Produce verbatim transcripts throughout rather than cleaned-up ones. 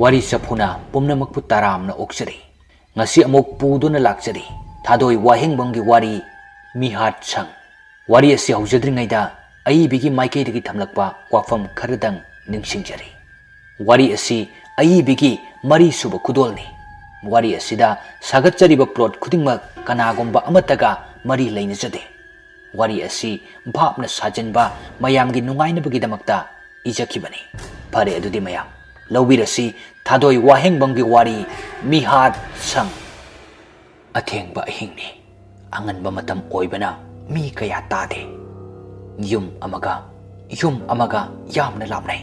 ꯋꯥꯔꯤ ꯆꯐꯨꯅ ꯄꯨꯝꯅꯃꯛꯄꯨ ꯇꯔꯥꯝꯅ ꯑꯣꯛꯆꯔꯤ꯫ ꯉꯁꯤ ꯑꯃꯨꯛ ꯄꯨꯗꯨꯅ ꯂꯥꯛꯆꯔꯤ ꯊꯥꯗꯣꯏ ꯋꯥꯍꯦꯡꯕꯝꯒꯤ ꯋꯥꯔꯤ, ꯃꯤꯍꯥꯠ ꯁꯪ꯫ ꯋꯥꯔꯤ ꯑꯁꯤ ꯍꯧꯖꯗ꯭ꯔꯤꯉꯩꯗ ꯑꯏꯕꯤꯒꯤ ꯃꯥꯏꯀꯩꯗꯒꯤ ꯊꯝꯂꯛꯄ ꯋꯥꯐꯝ ꯈꯔꯗꯪ ꯅꯤꯡꯁꯤꯡꯖꯔꯤ꯫ ꯋꯥꯔꯤ ꯑꯁꯤ ꯑꯏꯕꯤꯒꯤ ꯃꯔꯤꯁꯨꯕ ꯈꯨꯗꯣꯜꯅꯤ꯫ ꯋꯥꯔꯤ ꯑꯁꯤꯗ ꯁꯥꯒꯠꯆꯔꯤꯕ ꯄ꯭ꯂꯣꯠ ꯈꯨꯗꯤꯡꯃꯛ ꯀꯅꯥꯒꯨꯝꯕ ꯑꯃꯠꯇꯒ ꯃꯔꯤ ꯂꯩꯅꯖꯗꯦ꯫ ꯋꯥꯔꯤ ꯑꯁꯤ ꯚꯥꯞꯅ ꯁꯥꯖꯤꯟꯕ ꯃꯌꯥꯝꯒꯤ ꯅꯨꯡꯉꯥꯏꯅꯕꯒꯤꯗꯃꯛꯇ ꯏꯖꯈꯤꯕꯅꯤ꯫ ꯐꯔꯦ, ꯑꯗꯨꯗꯤ ꯃꯌꯥꯝ ꯂꯧꯕꯤꯔꯁꯤ ꯊꯥꯗꯣꯏ ꯋꯥꯍꯦꯡꯕꯝꯒꯤ ꯋꯥꯔꯤ, ꯃꯤꯍꯥꯠ ꯁꯪ꯫ ꯑꯊꯦꯡꯕ ꯑꯍꯤꯡꯅꯤ꯫ ꯑꯉꯟꯕ ꯃꯇꯝ ꯑꯣꯏꯕꯅ ꯃꯤ ꯀꯌꯥ ꯇꯥꯗꯦ꯫ ꯌꯨꯝ ꯑꯃꯒ ꯌꯨꯝ ꯑꯃꯒ ꯌꯥꯝꯅ ꯂꯥꯞꯅꯩ꯫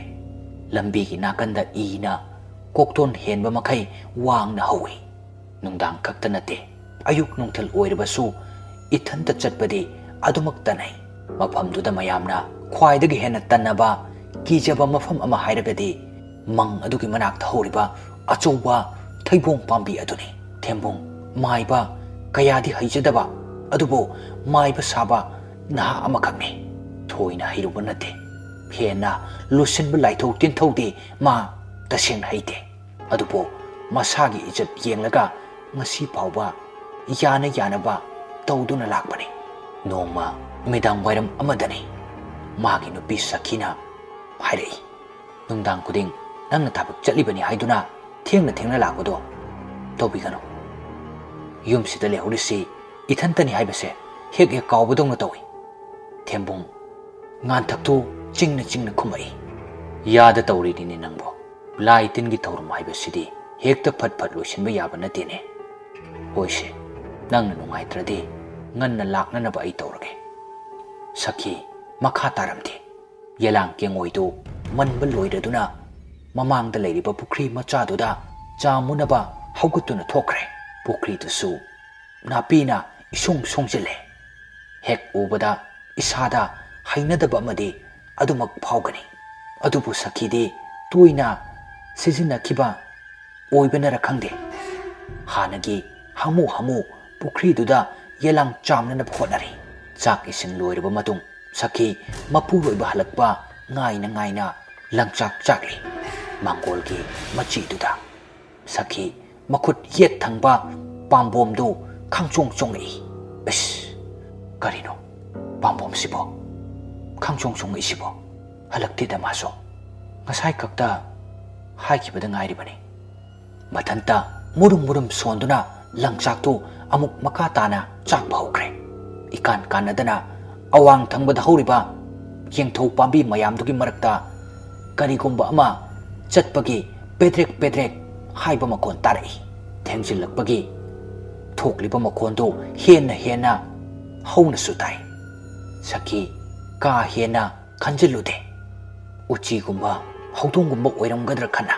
ꯂꯝꯕꯤꯒꯤ ꯅꯥꯀꯟꯗ ꯏꯅ ꯀꯣꯛꯇꯣꯟ ꯍꯦꯟꯕ ꯃꯈꯩ ꯋꯥꯡꯅ ꯍꯧꯏ꯫ ꯅꯨꯡꯗꯥꯡ ꯈꯛꯇ ꯅꯠꯇꯦ, ꯑꯌꯨꯛ ꯅꯨꯡꯊꯤꯜ ꯑꯣꯏꯔꯕꯁꯨ ꯏꯊꯟꯇ ꯆꯠꯄꯗꯤ ꯑꯗꯨꯃꯛ ꯇꯟꯅꯩ꯫ ꯃꯐꯝꯗꯨꯗ ꯃꯌꯥꯝꯅ ꯈ꯭ꯋꯥꯏꯗꯒꯤ ꯍꯦꯟꯅ ꯇꯟꯅꯕ, ꯀꯤꯖꯕ ꯃꯐꯝ ꯑꯃ ꯍꯥꯏꯔꯒꯗꯤ ꯃꯪ ꯑꯗꯨꯒꯤ ꯃꯅꯥꯛꯇ ꯍꯧꯔꯤꯕ ꯑꯆꯧꯕ ꯊꯩꯕꯣꯡ ꯄꯥꯝꯕꯤ ꯑꯗꯨꯅꯤ꯫ ꯊꯦꯝꯕꯨꯡ ꯃꯥꯏꯕ ꯀꯌꯥꯗꯤ ꯍꯩꯖꯗꯕ, ꯑꯗꯨꯕꯨ ꯃꯥꯏꯕ ꯁꯥꯕ ꯅꯍꯥ ꯑꯃꯈꯛꯅꯤ꯫ ꯊꯣꯏꯅ ꯍꯩꯔꯨꯕ ꯅꯠꯇꯦ꯫ ꯍꯦꯟꯅ ꯂꯨꯁꯤꯟꯕ ꯂꯥꯏꯊꯧ ꯇꯤꯟꯊꯧꯗꯤ ꯃꯥ ꯇꯁꯦꯡꯅ ꯍꯩꯇꯦ꯫ ꯑꯗꯨꯕꯨ ꯃꯁꯥꯒꯤ ꯏꯖꯠ ꯌꯦꯡꯂꯒ ꯉꯁꯤ ꯐꯥꯎꯕ ꯌꯥꯅ ꯌꯥꯅꯕ ꯇꯧꯗꯨꯅ ꯂꯥꯛꯄꯅꯤ꯫ ꯅꯣꯡꯃ ꯅꯨꯃꯤꯗꯥꯡ ꯋꯥꯏꯔꯝ ꯑꯃꯗꯅꯤ ꯃꯥꯒꯤ ꯅꯨꯄꯤ ꯁꯈꯤꯅ ꯍꯥꯏꯔꯛꯏ, "ꯅꯨꯡꯗꯥꯡ ꯈꯨꯗꯤꯡ ꯅꯪꯅ ꯊꯕꯛ ꯆꯠꯂꯤꯕꯅꯤ ꯍꯥꯏꯗꯨꯅ ꯊꯦꯡꯅ ꯊꯦꯡꯅ ꯂꯥꯛꯄꯗꯣ ꯇꯧꯕꯤꯒꯅꯨ꯫ ꯌꯨꯝꯁꯤꯗ ꯂꯩꯍꯧꯔꯤꯁꯤ ꯏꯊꯟꯇꯅꯤ ꯍꯥꯏꯕꯁꯦ ꯍꯦꯛ ꯍꯦꯛ ꯀꯥꯎꯕꯗꯧꯅ ꯇꯧꯏ꯫" ꯊꯦꯝꯕꯨꯡ ꯉꯥꯟꯊꯛꯇꯨ ꯆꯤꯡꯅ ꯆꯤꯡꯅ ꯈꯨꯝꯃꯛꯏ, "ꯌꯥꯗ ꯇꯧꯔꯤꯅꯤꯅꯦ ꯅꯪꯕꯨ꯫ ꯂꯥꯏ ꯇꯤꯟꯒꯤ ꯊꯧꯔꯝ ꯍꯥꯏꯕꯁꯤꯗꯤ ꯍꯦꯛꯇ ꯐꯠ ꯐꯠ ꯂꯣꯏꯁꯤꯟꯕ ꯌꯥꯕ ꯅꯠꯇꯦꯅꯦ꯫ ꯍꯣꯏꯁꯦ, ꯅꯪꯅ ꯅꯨꯡꯉꯥꯏꯇ꯭ꯔꯗꯤ ꯉꯟꯅ ꯂꯥꯛꯅꯅꯕ ꯑꯩ ꯇꯧꯔꯒꯦ꯫" ꯁꯈꯤ ꯃꯈꯥ ꯇꯥꯔꯝꯗꯦ꯫ ꯌꯦꯂꯥꯡ ꯀꯦꯡꯉꯣꯏꯗꯨ ꯃꯟꯕ ꯂꯣꯏꯔꯗꯨꯅ ꯃꯃꯥꯡꯗ ꯂꯩꯔꯤꯕ ꯄꯨꯈ꯭ꯔꯤ ꯃꯆꯥꯗꯨꯗ ꯆꯥꯝꯃꯨꯅꯕ ꯍꯧꯒꯠꯇꯨꯅ ꯊꯣꯛꯈ꯭ꯔꯦ꯫ ꯄꯨꯈ꯭ꯔꯤꯗꯨꯁꯨ ꯅꯥꯄꯤꯅ ꯏꯁꯣꯡ ꯁꯣꯡꯖꯤꯜꯂꯦ꯫ ꯍꯦꯛ ꯎꯕꯗ ꯏꯁꯥꯗ ꯍꯩꯅꯗꯕ ꯑꯃꯗꯤ ꯑꯗꯨꯃꯛ ꯐꯥꯎꯒꯅꯤ꯫ ꯑꯗꯨꯕꯨ ꯁꯈꯤꯗꯤ ꯇꯣꯏꯅ ꯁꯤꯖꯤꯟꯅꯈꯤꯕ ꯑꯣꯏꯕꯅꯔ ꯈꯪꯗꯦ, ꯍꯥꯟꯅꯒꯤ ꯍꯥꯃꯨ ꯍꯥꯃꯨ ꯄꯨꯈ꯭ꯔꯤꯗꯨꯗ ꯌꯦꯂꯥꯡ ꯆꯥꯝꯅꯅꯕ ꯍꯣꯠꯅꯔꯤ꯫ ꯆꯥꯛ ꯏꯁꯤꯡ ꯂꯣꯏꯔꯕ ꯃꯇꯨꯡ ꯁꯈꯤ ꯃꯄꯨꯔꯣꯏꯕ ꯍꯜꯂꯛꯄ ꯉꯥꯏꯅ ꯉꯥꯏꯅ ꯂꯪꯆꯥꯛ ꯆꯥꯛꯂꯤ꯫ ꯃꯥꯡꯒꯣꯜꯒꯤ ꯃꯆꯤꯗꯨꯗ ꯁꯈꯤ ꯃꯈꯨꯠ ꯌꯦꯠ ꯊꯪꯕ ꯄꯥꯝꯕꯣꯝꯗꯨ ꯈꯪꯆꯣꯡ ꯆꯣꯡꯂꯛꯏ꯫ "ꯏꯁ, ꯀꯔꯤꯅꯣ ꯄꯥꯝꯕꯣꯝꯁꯤꯕꯣ? ꯈꯪꯆꯣꯡ ꯆꯣꯡꯂꯛꯏꯁꯤꯕꯣ? ꯍꯜꯂꯛꯇꯦꯗ ꯃꯥꯁꯨ꯫ ꯉꯁꯥꯏ ꯈꯛꯇ ꯍꯥꯏꯈꯤꯕꯗ ꯉꯥꯏꯔꯤꯕꯅꯤ꯫" ꯃꯊꯟꯇ ꯃꯨꯔꯨꯝ ꯃꯨꯔꯨꯝ ꯁꯣꯟꯗꯨꯅ ꯂꯪꯆꯥꯛꯇꯨ ꯑꯃꯨꯛ ꯃꯈꯥ ꯇꯥꯅ ꯆꯥꯛꯄ ꯍꯧꯈ꯭ꯔꯦ꯫ ꯏꯀꯥꯟ ꯀꯥꯟꯅꯗꯅ ꯑꯋꯥꯡ ꯊꯪꯕꯗ ꯍꯧꯔꯤꯕ ꯌꯦꯡꯊꯧ ꯄꯥꯝꯕꯤ ꯃꯌꯥꯝꯗꯨꯒꯤ ꯃꯔꯛꯇ ꯀꯔꯤꯒꯨꯝꯕ ꯑꯃ ꯆꯠꯄꯒꯤ ꯄꯦꯗ꯭ꯔꯦꯛ ꯄꯦꯗ꯭ꯔꯦꯛ ꯍꯥꯏꯕ ꯃꯈꯣꯟ ꯇꯥꯔꯛꯏ꯫ ꯊꯦꯡꯖꯤꯜꯂꯛꯄꯒꯤ ꯊꯣꯛꯂꯤꯕ ꯃꯈꯣꯟꯗꯨ ꯍꯦꯟꯅ ꯍꯦꯟꯅ ꯍꯧꯅꯁꯨ ꯇꯥꯏ꯫ ꯁꯈꯤ ꯀꯥ ꯍꯦꯟꯅ ꯈꯟꯖꯤꯜꯂꯨꯗꯦ꯫ ꯎꯆꯤꯒꯨꯝꯕ, ꯍꯧꯗꯣꯡꯒꯨꯝꯕ ꯑꯣꯏꯔꯝꯒꯗ꯭ꯔꯥ ꯈꯟꯅ꯫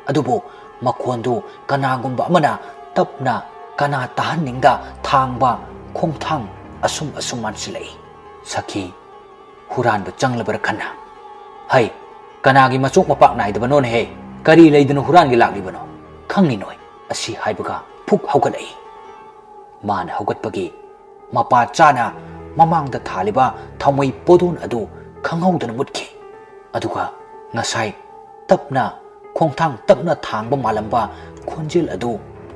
ꯑꯗꯨꯕꯨ ꯃꯈꯣꯟꯗꯨ ꯀꯅꯥꯒꯨꯝꯕ ꯑꯃꯅ ꯇꯞꯅ ꯀꯅꯥ ꯇꯥꯍꯟꯅꯤꯡꯗ ꯊꯥꯡꯕ ꯈꯣꯡꯊꯥꯡ ꯑꯁꯨꯝ ꯑꯁꯨꯝ ꯃꯥꯟꯁꯤꯜꯂꯛꯏ꯫ ꯁꯈꯤ ꯍꯨꯔꯥꯟꯕ ꯆꯪꯂꯕ꯭ꯔꯥ ꯈꯟꯅ꯫ "ꯍꯩ, ꯀꯅꯥꯒꯤ ꯃꯆꯣꯛ ꯃꯄꯥꯛ ꯅꯥꯏꯗꯕꯅꯣꯅꯦꯍꯦ? ꯀꯔꯤ ꯂꯩꯗꯅ ꯍꯨꯔꯥꯟꯒꯦ ꯂꯥꯛꯂꯤꯕꯅꯣ? ꯈꯪꯅꯤ ꯅꯣꯏ꯫" ꯑꯁꯤ ꯍꯥꯏꯕꯒ ꯐꯨꯛ ꯍꯧꯒꯠꯂꯛꯏ꯫ ꯃꯥꯅ ꯍꯧꯒꯠꯄꯒꯤ ꯃꯄꯥ ꯆꯥꯅ ꯃꯃꯥꯡꯗ ꯊꯥꯜꯂꯤꯕ ꯊꯥꯎꯃꯩ ꯄꯣꯗꯣꯟ ꯑꯗꯨ ꯈꯪꯍꯧꯗꯅ ꯃꯨꯠꯈꯤ꯫ ꯑꯗꯨꯒ ꯉꯁꯥꯏ ꯇꯞꯅ, ꯈꯣꯡꯊꯥꯡ ꯇꯞꯅ ꯊꯥꯡꯕ ꯃꯥꯜꯂꯝꯕ ꯈꯣꯟꯖꯦꯜ ꯑꯗꯨ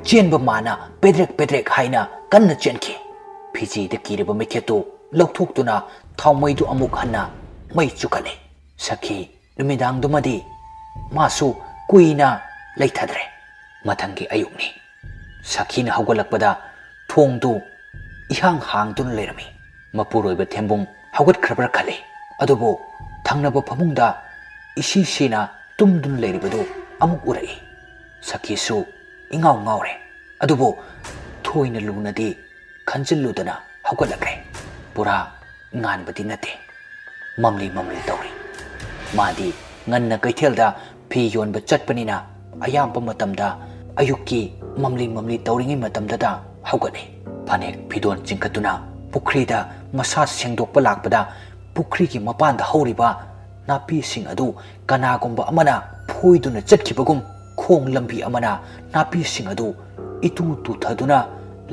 ꯆꯦꯟꯕ ꯃꯥꯅ ꯄꯦꯗ꯭ꯔꯦꯛ ꯄꯦꯗ꯭ꯔꯦꯛ ꯍꯥꯏꯅ ꯀꯟꯅ ꯆꯦꯟꯈꯤ꯫ ꯐꯤꯖꯤꯗ ꯀꯤꯔꯕ ꯃꯩꯈꯦꯠꯇꯨ ꯂꯧꯊꯣꯛꯇꯨꯅ ꯊꯥꯎꯃꯩꯗꯨ ꯑꯃꯨꯛ ꯍꯟꯅ ꯃꯩ ꯆꯨꯈꯠꯂꯦ꯫ ꯁꯈꯤ ꯅꯨꯃꯤꯗꯥꯡꯗꯨꯃꯗꯤ ꯃꯥꯁꯨ ꯀꯨꯏꯅ ꯂꯩꯊꯗ꯭ꯔꯦ꯫ ꯃꯊꯪꯒꯤ ꯑꯌꯨꯛꯅꯤ꯫ ꯁꯈꯤꯅ ꯍꯧꯒꯠꯂꯛꯄꯗ ꯊꯣꯡꯗꯨ ꯏꯍꯥꯡ ꯍꯥꯡꯗꯨꯅ ꯂꯩꯔꯝꯃꯤ꯫ ꯃꯄꯨꯔꯣꯏꯕ ꯊꯦꯝꯕꯨꯡ ꯍꯧꯒꯠꯈ꯭ꯔꯕ꯭ꯔꯥ ꯈꯜꯂꯤ꯫ ꯑꯗꯨꯕꯨ ꯊꯪꯅꯕ ꯐꯃꯨꯡꯗ ꯏꯁꯤ ꯁꯤꯅ ꯇꯨꯝꯗꯨꯅ ꯂꯩꯔꯤꯕꯗꯨ ꯑꯃꯨꯛ ꯎꯔꯛꯏ꯫ ꯁꯈꯤꯁꯨ ꯏꯉꯥꯎ ꯉꯥꯎꯔꯦ꯫ ꯑꯗꯨꯕꯨ ꯊꯣꯏꯅ ꯂꯨꯅꯗꯤ ꯈꯟꯖꯤꯜꯂꯨꯗꯅ ꯍꯧꯒꯠꯂꯛꯂꯦ꯫ ꯄꯨꯔꯥ ꯉꯥꯟꯕꯗꯤ ꯅꯠꯇꯦ, ꯃꯝꯂꯤ ꯃꯝꯂꯤ ꯇꯧꯔꯤ꯫ ꯃꯥꯗꯤ ꯉꯟꯅ ꯀꯩꯊꯦꯜꯗ ꯐꯤ ꯌꯣꯟꯕ ꯆꯠꯄꯅꯤꯅ ꯑꯌꯥꯝꯕ ꯃꯇꯝꯗ ꯑꯌꯨꯛꯀꯤ ꯃꯝꯂꯤ ꯃꯝꯂꯤ ꯇꯧꯔꯤꯉꯩ ꯃꯇꯝꯗꯗ ꯍꯧꯒꯠꯂꯤ꯫ ꯐꯅꯦꯛ ꯐꯤꯗꯣꯟ ꯆꯤꯡꯈꯠꯇꯨꯅ ꯄꯨꯈ꯭ꯔꯤꯗ ꯃꯁꯥ ꯁꯦꯡꯗꯣꯛꯄ ꯂꯥꯛꯄꯗ ꯄꯨꯈ꯭ꯔꯤꯒꯤ ꯃꯄꯥꯟꯗ ꯍꯧꯔꯤꯕ ꯅꯥꯄꯤꯁꯤꯡ ꯑꯗꯨ ꯀꯅꯥꯒꯨꯝꯕ ꯑꯃꯅ ꯐꯣꯏꯗꯨꯅ ꯆꯠꯈꯤꯕꯒꯨꯝ ꯈꯣꯡ ꯂꯝꯕꯤ ꯑꯃꯅ ꯅꯥꯄꯤꯁꯤꯡ ꯑꯗꯨ ꯏꯇꯨ ꯇꯨꯊꯗꯨꯅ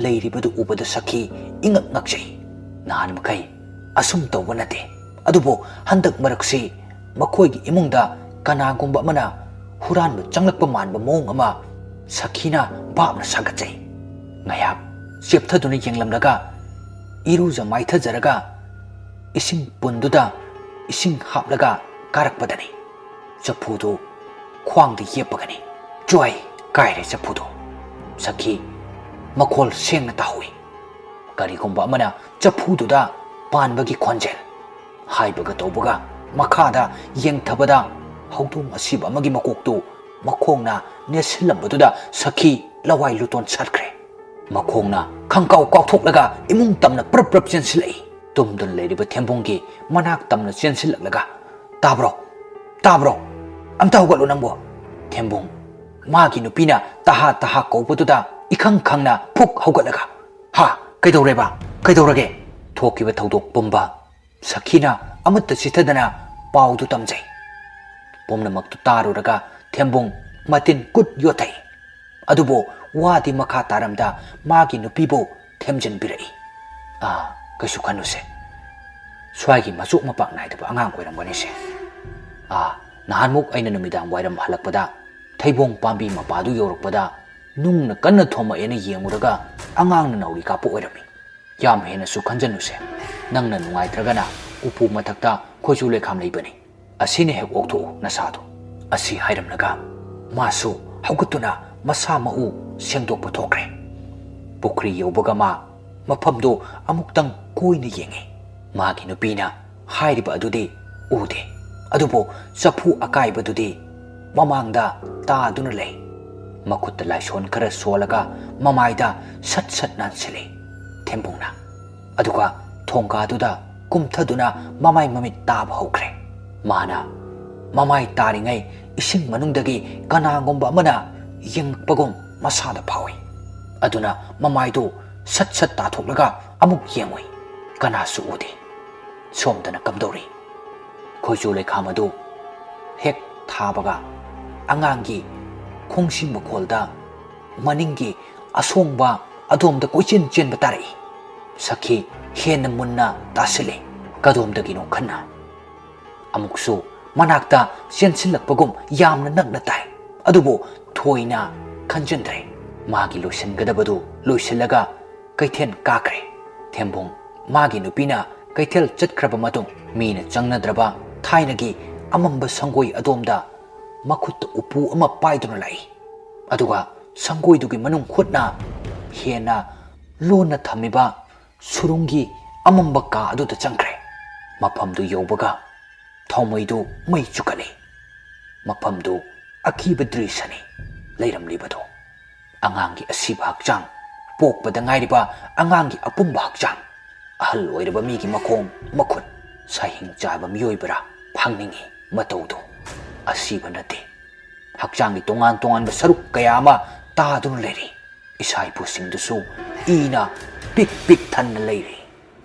ꯂꯩꯔꯤꯕꯗꯨ ꯎꯕꯗ ꯁꯈꯤ ꯏꯉꯛ ꯉꯛꯆꯩ꯫ ꯅꯍꯥꯟ ꯃꯈꯩ ꯑꯁꯨꯝ ꯇꯧꯕ ꯅꯠꯇꯦ, ꯑꯗꯨꯕꯨ ꯍꯟꯗꯛ ꯃꯔꯛꯁꯤ ꯃꯈꯣꯏꯒꯤ ꯏꯃꯨꯡꯗ ꯀꯅꯥꯒꯨꯝꯕ ꯑꯃꯅ ꯍꯨꯔꯥꯟꯕ ꯆꯪꯂꯛꯄ ꯃꯥꯟꯕ ꯃꯑꯣꯡ ꯑꯃ ꯁꯈꯤꯅ ꯚꯥꯞꯅ ꯁꯥꯒꯠꯆꯩ꯫ ꯉꯥꯏꯍꯥꯛ ꯆꯦꯞꯊꯗꯨꯅ ꯌꯦꯡꯂꯝꯂꯒ, ꯏꯔꯨꯖ ꯃꯥꯏꯊꯖꯔꯒ ꯏꯁꯤꯡ ꯄꯨꯟꯗꯨꯗ ꯏꯁꯤꯡ ꯍꯥꯞꯂꯒ ꯀꯥꯔꯛꯄꯗꯅꯤ꯫ ꯆꯐꯨꯗꯨ ꯈ꯭ꯋꯥꯡꯗ ꯌꯦꯞꯄꯒꯅꯤ꯫ ꯆ꯭ꯋꯥꯏ ꯀꯥꯏꯔꯦ ꯆꯐꯨꯗꯨ꯫ ꯁꯈꯤ ꯃꯈꯣꯜ ꯁꯦꯡꯅ ꯇꯥꯍꯧꯏ꯫ ꯀꯔꯤꯒꯨꯝꯕ ꯑꯃꯅ ꯆꯐꯨꯗꯨꯗ ꯄꯥꯟꯕꯒꯤ ꯈꯣꯟꯖꯦꯜ꯫ ꯍꯥꯏꯕꯒ ꯇꯧꯕꯒ ꯃꯈꯥꯗ ꯌꯦꯡꯊꯕꯗ ꯍꯧꯗꯣꯡ ꯑꯁꯤꯕ ꯑꯃꯒꯤ ꯃꯀꯣꯛꯇꯨ ꯃꯈꯣꯡꯅ ꯅꯦꯠꯁꯤꯜꯂꯝꯕꯗꯨꯗ ꯁꯈꯤ ꯂꯋꯥꯏ ꯂꯨꯇꯣꯟ ꯁꯠꯈ꯭ꯔꯦ꯫ ꯃꯈꯣꯡꯅ ꯈꯪꯀꯥꯎ ꯀꯥꯎꯊꯣꯛꯂꯒ ꯏꯃꯨꯡ ꯇꯝꯅ ꯄ꯭ꯔꯞ ꯄ꯭ꯔꯞ ꯆꯦꯟꯁꯤꯜꯂꯛꯏ꯫ ꯇꯨꯝꯗꯨꯅ ꯂꯩꯔꯤꯕ ꯊꯦꯝꯕꯨꯡꯒꯤ ꯃꯅꯥꯛ ꯇꯝꯅ ꯆꯦꯟꯁꯤꯜꯂꯛꯂꯒ, "ꯇꯥꯕ꯭ꯔꯣ? ꯇꯥꯕ꯭ꯔꯣ? ꯑꯝꯇ ꯍꯧꯒꯠꯂꯣ ꯅꯪꯕꯣ!" ꯊꯦꯝꯕꯨꯡ ꯃꯥꯒꯤ ꯅꯨꯄꯤꯅ ꯇꯍꯥ ꯇꯍꯥ ꯀꯧꯕꯗꯨꯗ ꯏꯈꯪ ꯈꯪꯅ ꯐꯨꯛ ꯍꯧꯒꯠꯂꯒ, "ꯍꯥ? ꯀꯩꯗꯧꯔꯦꯕ? ꯀꯩꯗꯧꯔꯒꯦ?" ꯊꯣꯛꯈꯤꯕ ꯊꯧꯗꯣꯛ ꯄꯨꯝꯕ ꯁꯈꯤꯅ ꯑꯃꯠꯇ ꯆꯤꯊꯗꯅ ꯄꯥꯎꯗꯨ ꯇꯝꯖꯩ꯫ ꯄꯨꯝꯅꯃꯛꯇꯨ ꯇꯥꯔꯨꯔꯒ ꯊꯦꯝꯕꯨꯡ ꯃꯇꯤꯟ ꯀꯨꯠ ꯌꯣꯠꯊꯩ꯫ ꯑꯗꯨꯕꯨ ꯋꯥꯗꯤ ꯃꯈꯥ ꯇꯥꯔꯝꯗ ꯃꯥꯒꯤ ꯅꯨꯄꯤꯕꯨ ꯊꯦꯝꯖꯤꯟꯕꯤꯔꯛꯏ꯫ "ꯑꯥ, ꯀꯩꯁꯨ ꯈꯟꯅꯨꯁꯦ꯫ ꯁ꯭ꯋꯥꯏꯒꯤ ꯃꯆꯣꯛ ꯃꯄꯥꯛ ꯅꯥꯏꯗꯕ ꯑꯉꯥꯡ ꯑꯣꯏꯔꯝꯒꯅꯤꯁꯦ꯫ ꯑꯥ, ꯅꯍꯥꯟꯃꯨꯛ ꯑꯩꯅ ꯅꯨꯃꯤꯗꯥꯡ ꯋꯥꯏꯔꯝ ꯍꯜꯂꯛꯄꯗ ꯊꯩꯕꯣꯡ ꯄꯥꯝꯕꯤ ꯃꯄꯥꯗꯨ ꯌꯧꯔꯛꯄꯗ ꯅꯨꯡꯅ ꯀꯟꯅ ꯊꯣꯝꯃꯛꯑꯦꯅ ꯌꯦꯡꯉꯨꯔꯒ ꯑꯉꯥꯡꯅ ꯅꯥꯎꯔꯤ ꯀꯥꯞꯄ ꯑꯣꯏꯔꯝꯃꯤ꯫ ꯌꯥꯝ ꯍꯦꯟꯅꯁꯨ ꯈꯟꯖꯟꯅꯨꯁꯦ꯫ ꯅꯪꯅ ꯅꯨꯡꯉꯥꯏꯇ꯭ꯔꯒꯅ ꯎꯄꯨ ꯃꯊꯛꯇ ꯈꯣꯏꯆꯨ ꯂꯩꯈꯥꯝ ꯂꯩꯕꯅꯤ꯫ ꯑꯁꯤꯅ ꯍꯦꯛ ꯑꯣꯛꯊꯣꯛꯎ ꯅꯁꯥꯗꯣ꯫" ꯑꯁꯤ ꯍꯥꯏꯔꯝꯂꯒ ꯃꯥꯁꯨ ꯍꯧꯒꯠꯇꯨꯅ ꯃꯁꯥ ꯃꯎ ꯁꯦꯡꯗꯣꯛꯄ ꯊꯣꯛꯈ꯭ꯔꯦ꯫ ꯄꯨꯈ꯭ꯔꯤ ꯌꯧꯕꯒ ꯃꯥ ꯃꯐꯝꯗꯨ ꯑꯃꯨꯛꯇꯪ ꯀꯣꯏꯅ ꯌꯦꯡꯉꯤ꯫ ꯃꯥꯒꯤ ꯅꯨꯄꯤꯅ ꯍꯥꯏꯔꯤꯕ ꯑꯗꯨꯗꯤ ꯎꯗꯦ꯫ ꯑꯗꯨꯕꯨ ꯆꯐꯨ ꯑꯀꯥꯏꯕꯗꯨꯗꯤ ꯃꯃꯥꯡꯗ ꯇꯥꯗꯨꯅ ꯂꯩ꯫ ꯃꯈꯨꯠꯇ ꯂꯥꯏꯁꯣꯟ ꯈꯔ ꯁꯣꯜꯂꯒ ꯃꯃꯥꯏꯗ ꯁꯠ ꯁꯠ ꯅꯥꯟꯁꯤꯜꯂꯤ ꯊꯦꯝꯕꯨꯡꯅ꯫ ꯑꯗꯨꯒ ꯊꯣꯡꯒꯥꯗꯨꯗ ꯀꯨꯝꯊꯗꯨꯅ ꯃꯃꯥꯏ ꯃꯃꯤꯠ ꯇꯥꯕ ꯍꯧꯈ꯭ꯔꯦ꯫ ꯃꯥꯅ ꯃꯃꯥꯏ ꯇꯥꯔꯤꯉꯩ ꯏꯁꯤꯡ ꯃꯅꯨꯡꯗꯒꯤ ꯀꯅꯥꯒꯨꯝꯕ ꯑꯃꯅ ꯌꯦꯡꯉꯛꯄꯒꯨꯝ ꯃꯁꯥꯗ ꯐꯥꯎꯏ꯫ ꯑꯗꯨꯅ ꯃꯃꯥꯏꯗꯨ ꯁꯠ ꯁꯠ ꯇꯥꯊꯣꯛꯂꯒ ꯑꯃꯨꯛ ꯌꯦꯡꯉꯨꯏ꯫ ꯀꯅꯥꯁꯨ ꯎꯗꯦ꯫ ꯁꯣꯝꯗꯅ ꯀꯝꯗꯧꯔꯤ? ꯈꯣꯏꯆꯨ ꯂꯩꯈꯥꯝ ꯑꯗꯨ ꯍꯦꯛ ꯊꯥꯕꯒ ꯑꯉꯥꯡꯒꯤ ꯈꯣꯡꯁꯤ ꯃꯈꯣꯜꯗ ꯃꯅꯤꯡꯒꯤ ꯑꯁꯣꯡꯕ ꯑꯗꯣꯝꯗ ꯀꯣꯏꯆꯦꯟ ꯆꯦꯟꯕ ꯇꯥꯔꯛꯏ꯫ ꯁꯈꯤ ꯍꯦꯟꯅ ꯃꯨꯟꯅ ꯇꯥꯁꯤꯜꯂꯤ꯫ ꯀꯗꯣꯝꯗꯒꯤꯅꯣ ꯈꯟꯅ꯫ ꯑꯃꯨꯛꯁꯨ ꯃꯅꯥꯛꯇ ꯆꯦꯟꯁꯤꯜꯂꯛꯄꯒꯨꯝ ꯌꯥꯝꯅ ꯅꯛꯅ ꯇꯥꯏ꯫ ꯑꯗꯨꯕꯨ ꯊꯣꯏꯅ ꯈꯟꯖꯤꯟꯗ꯭ꯔꯦ꯫ ꯃꯥꯒꯤ ꯂꯣꯏꯁꯤꯟꯒꯗꯕꯗꯨ ꯂꯣꯏꯁꯤꯜꯂꯒ ꯀꯩꯊꯦꯜ ꯀꯥꯈ꯭ꯔꯦ꯫ ꯊꯦꯝꯕꯨꯡ ꯃꯥꯒꯤ ꯅꯨꯄꯤꯅ ꯀꯩꯊꯦꯜ ꯆꯠꯈ꯭ꯔꯕ ꯃꯇꯨꯡ, ꯃꯤꯅ ꯆꯪꯅꯗ꯭ꯔꯕ ꯊꯥꯏꯅꯒꯤ ꯑꯃꯝꯕ ꯁꯪꯒꯣꯏ ꯑꯗꯣꯝꯗ ꯃꯈꯨꯠꯇ ꯎꯄꯨ ꯑꯃ ꯄꯥꯏꯗꯨꯅ ꯂꯥꯛꯏ꯫ ꯑꯗꯨꯒ ꯁꯪꯒꯣꯏꯗꯨꯒꯤ ꯃꯅꯨꯡ ꯍꯨꯠꯅ ꯍꯦꯟꯅ ꯂꯣꯟꯅ ꯊꯝꯃꯤꯕ ꯁꯨꯔꯨꯡꯒꯤ ꯑꯃꯝꯕ ꯀꯥ ꯑꯗꯨꯗ ꯆꯪꯈ꯭ꯔꯦ꯫ ꯃꯐꯝꯗꯨ ꯌꯧꯕꯒ ꯊꯥꯎꯃꯩꯗꯨ ꯃꯩ ꯆꯨꯈꯠꯂꯤ꯫ ꯃꯐꯝꯗꯨ ꯑꯀꯤꯕ ꯗ꯭ꯔꯤꯁꯅꯤ ꯂꯩꯔꯝꯂꯤꯕꯗꯨ꯫ ꯑꯉꯥꯡꯒꯤ ꯑꯁꯤꯕ ꯍꯛꯆꯥꯡ, ꯄꯣꯛꯄꯗ ꯉꯥꯏꯔꯤꯕ ꯑꯉꯥꯡꯒꯤ ꯑꯄꯨꯝꯕ ꯍꯛꯆꯥꯡ, ꯑꯍꯜ ꯑꯣꯏꯔꯕ ꯃꯤꯒꯤ ꯃꯈꯣꯡ ꯃꯈꯨꯠ, ꯁꯥꯍꯤꯡ ꯆꯥꯕ ꯃꯤꯑꯣꯏꯕꯔꯥ ꯐꯪꯅꯤꯡꯏ ꯃꯇꯧꯗꯨ꯫ ꯑꯁꯤꯕ ꯅꯠꯇꯦ, ꯍꯛꯆꯥꯡꯒꯤ ꯇꯣꯉꯥꯟ ꯇꯣꯉꯥꯟꯕ ꯁꯔꯨꯛ ꯀꯌꯥ ꯑꯃ ꯇꯥꯗꯨꯅ ꯂꯩꯔꯤ꯫ ꯏꯁꯥ ꯏꯄꯨꯁꯤꯡꯗꯨꯁꯨ ꯏꯅ ꯄꯤꯛ ꯄꯤꯛ ꯊꯟꯅ ꯂꯩꯔꯤ꯫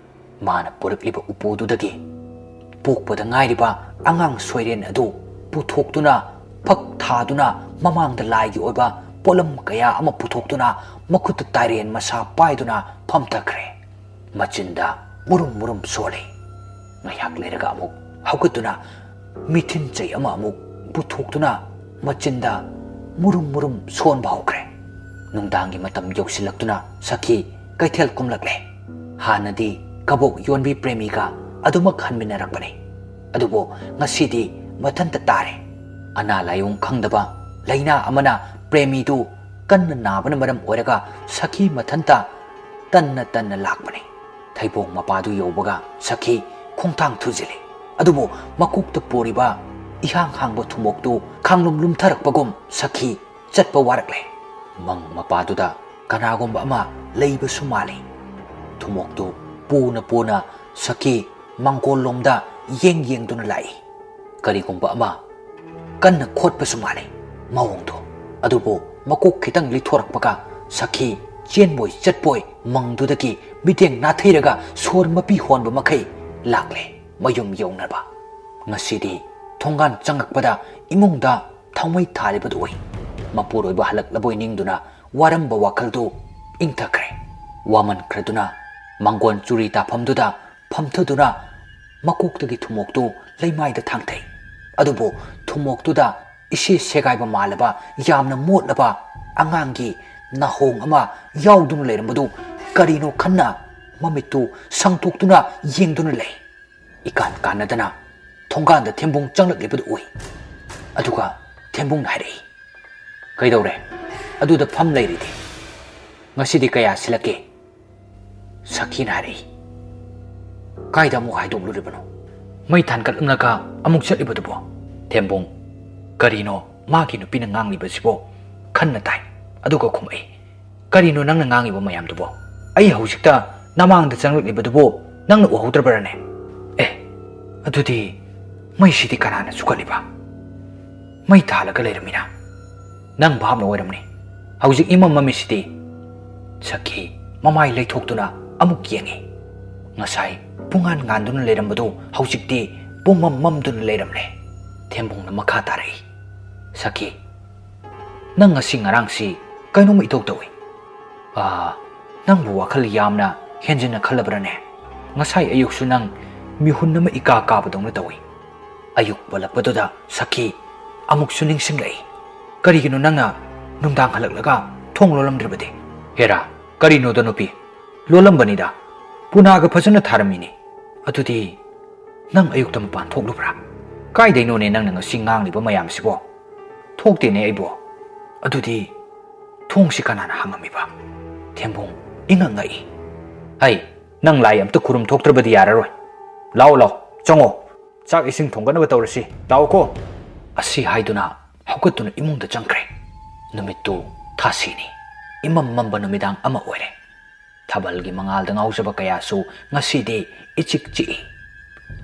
ꯃꯥꯅ ꯄꯨꯔꯛꯂꯤꯕ ꯎꯄꯨꯗꯨꯗꯒꯤ ꯄꯣꯛꯄꯗ ꯉꯥꯏꯔꯤꯕ ꯑꯉꯥꯡ ꯁꯣꯏꯔꯦꯟ ꯑꯗꯨ ꯄꯨꯊꯣꯛꯇꯨꯅ, ꯐꯛ ꯊꯥꯗꯨꯅ, ꯃꯃꯥꯡꯗ ꯂꯥꯏꯒꯤ ꯑꯣꯏꯕ ꯄꯣꯠꯂꯝ ꯀꯌꯥ ꯑꯃ ꯄꯨꯊꯣꯛꯇꯨꯅ, ꯃꯈꯨꯠꯇ ꯇꯥꯏꯔꯦꯟ ꯃꯁꯥ ꯄꯥꯏꯗꯨꯅ ꯐꯝꯊꯈ꯭ꯔꯦ꯫ ꯃꯆꯤꯟꯗ ꯃꯨꯔꯨꯝ ꯃꯨꯔꯨꯝ ꯁꯣꯜꯂꯤ꯫ ꯉꯥꯏꯍꯥꯛ ꯂꯩꯔꯒ ꯑꯃꯨꯛ ꯍꯧꯒꯠꯇꯨꯅ ꯃꯤꯊꯤꯟ ꯆꯩ ꯑꯃ ꯑꯃꯨꯛ ꯄꯨꯊꯣꯛꯇꯨꯅ ꯃꯆꯤꯟꯗ ꯃꯨꯔꯨꯝ ꯃꯨꯔꯨꯝ ꯁꯣꯟꯕ ꯍꯧꯈ꯭ꯔꯦ꯫ ꯅꯨꯡꯗꯥꯡꯒꯤ ꯃꯇꯝ ꯌꯧꯁꯤꯜꯂꯛꯇꯨꯅ ꯁꯈꯤ ꯀꯩꯊꯦꯜ ꯀꯨꯝꯂꯛꯂꯦ꯫ ꯍꯥꯟꯅꯗꯤ ꯀꯕꯣꯛ ꯌꯣꯟꯕꯤ ꯄ꯭ꯔꯦꯃꯤꯒ ꯑꯗꯨꯃꯛ ꯍꯟꯃꯤꯟꯅꯔꯛꯄꯅꯤ꯫ ꯑꯗꯨꯕꯨ ꯉꯁꯤꯗꯤ ꯃꯊꯟꯇ ꯇꯥꯔꯦ꯫ ꯑꯅꯥ ꯂꯥꯏꯑꯣꯡ ꯈꯪꯗꯕ ꯂꯥꯏꯅꯥ ꯑꯃꯅ ꯄ꯭ꯔꯦꯃꯤꯗꯨ ꯀꯟꯅ ꯅꯥꯕꯅ ꯃꯔꯝ ꯑꯣꯏꯔꯒ ꯁꯈꯤ ꯃꯊꯟꯇ ꯇꯟꯅ ꯇꯟꯅ ꯂꯥꯛꯄꯅꯤ꯫ ꯊꯩꯕꯣꯡ ꯃꯄꯥꯗꯨ ꯌꯧꯕꯒ ꯁꯈꯤ ꯈꯣꯡꯊꯥꯡ ꯊꯨꯖꯤꯜꯂꯤ꯫ ꯑꯗꯨꯕꯨ ꯃꯀꯣꯛꯇ ꯄꯨꯔꯤꯕ ꯏꯍꯥꯡ ꯍꯥꯡꯕ ꯊꯨꯝꯃꯣꯛꯇꯨ ꯈꯥꯡꯂꯨꯝ ꯂꯨꯝꯊꯔꯛꯄꯒꯨꯝ ꯁꯈꯤ ꯆꯠꯄ ꯋꯥꯔꯛꯂꯦ꯫ ꯃꯪ ꯃꯄꯥꯗꯨꯗ ꯀꯅꯥꯒꯨꯝꯕ ꯑꯃ ꯂꯩꯕꯁꯨ ꯃꯥꯜꯂꯤ꯫ ꯊꯨꯝꯃꯣꯛꯇꯨ ꯄꯨꯅ ꯄꯨꯅ ꯁꯈꯤ ꯃꯪꯒꯣꯜꯂꯣꯝꯗ ꯌꯦꯡ ꯌꯦꯡꯗꯨꯅ ꯂꯥꯛꯏ꯫ ꯀꯔꯤꯒꯨꯝꯕ ꯑꯃ ꯀꯟꯅ ꯈꯣꯠꯄꯁꯨ ꯃꯥꯜꯂꯤ ꯃꯑꯣꯡꯗꯣ꯫ ꯑꯗꯨꯕꯨ ꯃꯀꯣꯛ ꯈꯤꯇꯪ ꯂꯤꯊꯣꯔꯛꯄꯒ ꯁꯈꯤ ꯆꯦꯟꯕꯣꯏ ꯆꯠꯄꯣꯏ ꯃꯪꯗꯨꯗꯒꯤ ꯃꯤꯠꯌꯦꯡ ꯅꯥꯊꯩꯔꯒ ꯁꯣꯔ ꯃꯄꯤ ꯍꯣꯟꯕ ꯃꯈꯩ ꯂꯥꯛꯂꯦ ꯃꯌꯨꯝ ꯌꯧꯅꯕ꯫ ꯉꯁꯤꯗꯤ ꯊꯣꯡꯒꯥꯟ ꯆꯪꯉꯛꯄꯗ ꯏꯃꯨꯡꯗ ꯊꯥꯎꯃꯩ ꯊꯥꯜꯂꯤꯕꯗꯨ ꯎꯏ꯫ ꯃꯄꯨꯔꯣꯏꯕ ꯍꯜꯂꯛꯂꯕꯣꯏ ꯅꯤꯡꯗꯨꯅ ꯋꯥꯔꯝꯕ ꯋꯥꯈꯜꯗꯨ ꯏꯪꯊꯈ꯭ꯔꯦ꯫ ꯋꯥꯃꯟꯈ꯭ꯔꯗꯨꯅ ꯃꯪꯒꯣꯟ ꯆꯨꯔꯤ ꯇꯥꯐꯝꯗꯨꯗ ꯐꯝꯊꯗꯨꯅ ꯃꯀꯣꯛꯇꯒꯤ ꯊꯨꯝꯃꯣꯛꯇꯨ ꯂꯩꯃꯥꯏꯗ ꯊꯥꯡꯊꯩ꯫ ꯑꯗꯨꯕꯨ ꯊꯨꯝꯃꯣꯛꯇꯨꯗ ꯏꯁꯦ ꯁꯦꯒꯥꯏꯕ ꯃꯥꯜꯂꯕ, ꯌꯥꯝꯅ ꯃꯣꯠꯂꯕ ꯑꯉꯥꯡꯒꯤ ꯅꯥꯍꯣꯡ ꯑꯃ ꯌꯥꯎꯗꯨꯅ ꯂꯩꯔꯝꯕꯗꯨ ꯀꯔꯤꯅꯣ ꯈꯟꯅ ꯃꯃꯤꯠꯇꯨ ꯁꯪꯇꯣꯛꯇꯨꯅ ꯌꯦꯡꯗꯨꯅ ꯂꯩ꯫ ꯏꯀꯥꯟ ꯀꯥꯟꯅꯗꯅ ꯊꯣꯡꯒꯥꯟꯗ ꯊꯦꯝꯕꯨꯡ ꯆꯪꯂꯛꯂꯤꯕꯗꯨ ꯎꯏ꯫ ꯑꯗꯨꯒ ꯊꯦꯝꯕꯨꯡꯅ ꯍꯥꯏꯔꯛꯏ, "ꯀꯩꯗꯧꯔꯦ? ꯑꯗꯨꯗ ꯐꯝ ꯂꯩꯔꯤꯗꯤ? ꯉꯁꯤꯗꯤ ꯀꯌꯥ ꯁꯤꯜꯂꯛꯀꯦ?" ꯁꯈꯤꯅ ꯍꯥꯏꯔꯛꯏ, "ꯀꯥꯏꯗ ꯑꯃꯨꯛ ꯍꯥꯏꯗꯣꯛꯂꯨꯔꯤꯕꯅꯣ? ꯃꯩ ꯊꯥꯟꯒꯠꯂꯝꯂꯒ ꯑꯃꯨꯛ ꯆꯠꯂꯤꯕꯗꯨꯕꯣ?" ꯊꯦꯝꯕꯨꯡ, ꯀꯔꯤꯅꯣ ꯃꯥꯒꯤ ꯅꯨꯄꯤꯅ ꯉꯥꯡꯂꯤꯕꯁꯤꯕꯣ ꯈꯟꯅ ꯇꯥꯏ꯫ ꯑꯗꯨꯒ ꯈꯨꯝꯃꯛꯏ, "ꯀꯔꯤꯅꯣ ꯅꯪꯅ ꯉꯥꯡꯉꯤꯕ ꯃꯌꯥꯝꯗꯨꯕꯣ? ꯑꯩ ꯍꯧꯖꯤꯛꯇ ꯅꯃꯥꯡꯗ ꯆꯪꯂꯛꯂꯤꯕꯗꯨꯕꯨ ꯅꯪꯅ ꯎꯍꯧꯗ꯭ꯔꯕꯔꯅꯦ? ꯑꯦ, ꯑꯗꯨꯗꯤ ꯃꯩꯁꯤꯗꯤ ꯀꯅꯥꯅ ꯁꯨꯒꯠꯂꯤꯕ? ꯃꯩ ꯊꯥꯜꯂꯒ ꯂꯩꯔꯝꯃꯤꯅ? ꯅꯪ ꯚꯥꯞꯅ ꯑꯣꯏꯔꯝꯅꯤ꯫ ꯍꯧꯖꯤꯛ ꯏꯃꯝ ꯃꯝꯃꯤꯁꯤꯗꯤ?" ꯁꯈꯤ ꯃꯃꯥꯏ ꯂꯩꯊꯣꯛꯇꯨꯅ ꯑꯃꯨꯛ ꯌꯦꯡꯉꯤ꯫ ꯉꯁꯥꯏ ꯄꯨꯡꯉꯥꯟ ꯉꯥꯟꯗꯨꯅ ꯂꯩꯔꯝꯕꯗꯨ ꯍꯧꯖꯤꯛꯇꯤ ꯄꯨꯡꯃꯝ ꯃꯝꯗꯨꯅ ꯂꯩꯔꯝꯂꯦ꯫ ꯊꯦꯝꯕꯨꯡꯅ ꯃꯈꯥ ꯇꯥꯔꯛꯏ, "ꯁꯈꯤ, ꯅꯪ ꯉꯁꯤ ꯉꯔꯥꯡꯁꯤ ꯀꯩꯅꯣꯝꯃ ꯏꯇꯧ ꯇꯧꯏ꯫ ꯑꯥ, ꯅꯪꯕꯨ ꯋꯥꯈꯜ ꯌꯥꯝꯅ ꯍꯦꯟꯖꯤꯟꯅ ꯈꯜꯂꯕ꯭ꯔꯅꯦ? ꯉꯁꯥꯏ ꯑꯌꯨꯛꯁꯨ ꯅꯪ ꯃꯤꯍꯨꯟ ꯑꯃ ꯏꯀꯥ ꯀꯥꯕꯗꯧꯅ ꯇꯧꯏ꯫" ꯑꯌꯨꯛ ꯄꯜꯂꯛꯄꯗꯨꯗ ꯁꯈꯤ ꯑꯃꯨꯛꯁꯨ ꯅꯤꯡꯁꯤꯡꯂꯛꯏ꯫ "ꯀꯔꯤꯒꯤꯅꯣ ꯅꯪꯅ ꯅꯨꯡꯗꯥꯡ ꯍꯜꯂꯛꯂꯒ ꯊꯣꯡ ꯂꯣꯜꯂꯝꯗ꯭ꯔꯤꯕꯗꯤ?" "ꯍꯦꯔꯥ, ꯀꯔꯤꯅꯣꯗ ꯅꯨꯄꯤ? ꯂꯣꯜꯂꯝꯕꯅꯤꯗ꯫ ꯄꯨꯅꯥꯒ ꯐꯖꯅ ꯊꯥꯔꯝꯃꯤꯅꯤ꯫ ꯑꯗꯨꯗꯤ ꯅꯪ ꯑꯌꯨꯛꯇ ꯃꯄꯥꯟ ꯊꯣꯛꯂꯨꯕ꯭ꯔꯥ? ꯀꯥꯏꯗꯩꯅꯣꯅꯦ ꯅꯪꯅ ꯉꯁꯤ ꯉꯥꯡꯂꯤꯕ ꯃꯌꯥꯝꯁꯤꯕꯣ?" "ꯊꯣꯛꯇꯦꯅꯦ ꯑꯩꯕꯣ꯫" "ꯑꯗꯨꯗꯤ ꯊꯣꯡꯁꯤ ꯀꯅꯥꯅ ꯍꯥꯡꯉꯝꯃꯤꯕ?" ꯊꯦꯝꯕꯨꯡ ꯏꯉꯛ ꯉꯛꯏ꯫ "ꯍꯩ, ꯅꯪ ꯂꯥꯏ ꯑꯝꯇ ꯈꯨꯔꯨꯝ ꯊꯣꯛꯇ꯭ꯔꯕꯗꯤ ꯌꯥꯔꯔꯣꯏ꯫ ꯂꯥꯛꯑꯣ, ꯂꯥꯛꯑꯣ, ꯆꯪꯉꯣ꯫ ꯆꯥꯛ ꯏꯁꯤꯡ ꯊꯣꯡꯒꯠꯅꯕ ꯇꯧꯔꯁꯤ꯫ ꯂꯥꯛꯑꯣꯀꯣ꯫" ꯑꯁꯤ ꯍꯥꯏꯗꯨꯅ ꯍꯧꯒꯠꯇꯨꯅ ꯏꯃꯨꯡꯗ ꯆꯪꯈ꯭ꯔꯦ꯫ ꯅꯨꯃꯤꯠꯇꯨ ꯊꯥꯁꯤꯅꯤ꯫ ꯏꯃꯝ ꯃꯝꯕ ꯅꯨꯃꯤꯗꯥꯡ ꯑꯃ ꯑꯣꯏꯔꯦ꯫ ꯊꯥꯕꯜꯒꯤ ꯃꯉꯥꯜꯗ ꯉꯥꯎꯖꯕ ꯀꯌꯥꯁꯨ ꯉꯁꯤꯗꯤ ꯏꯆꯤꯛ ꯆꯤꯛꯏ꯫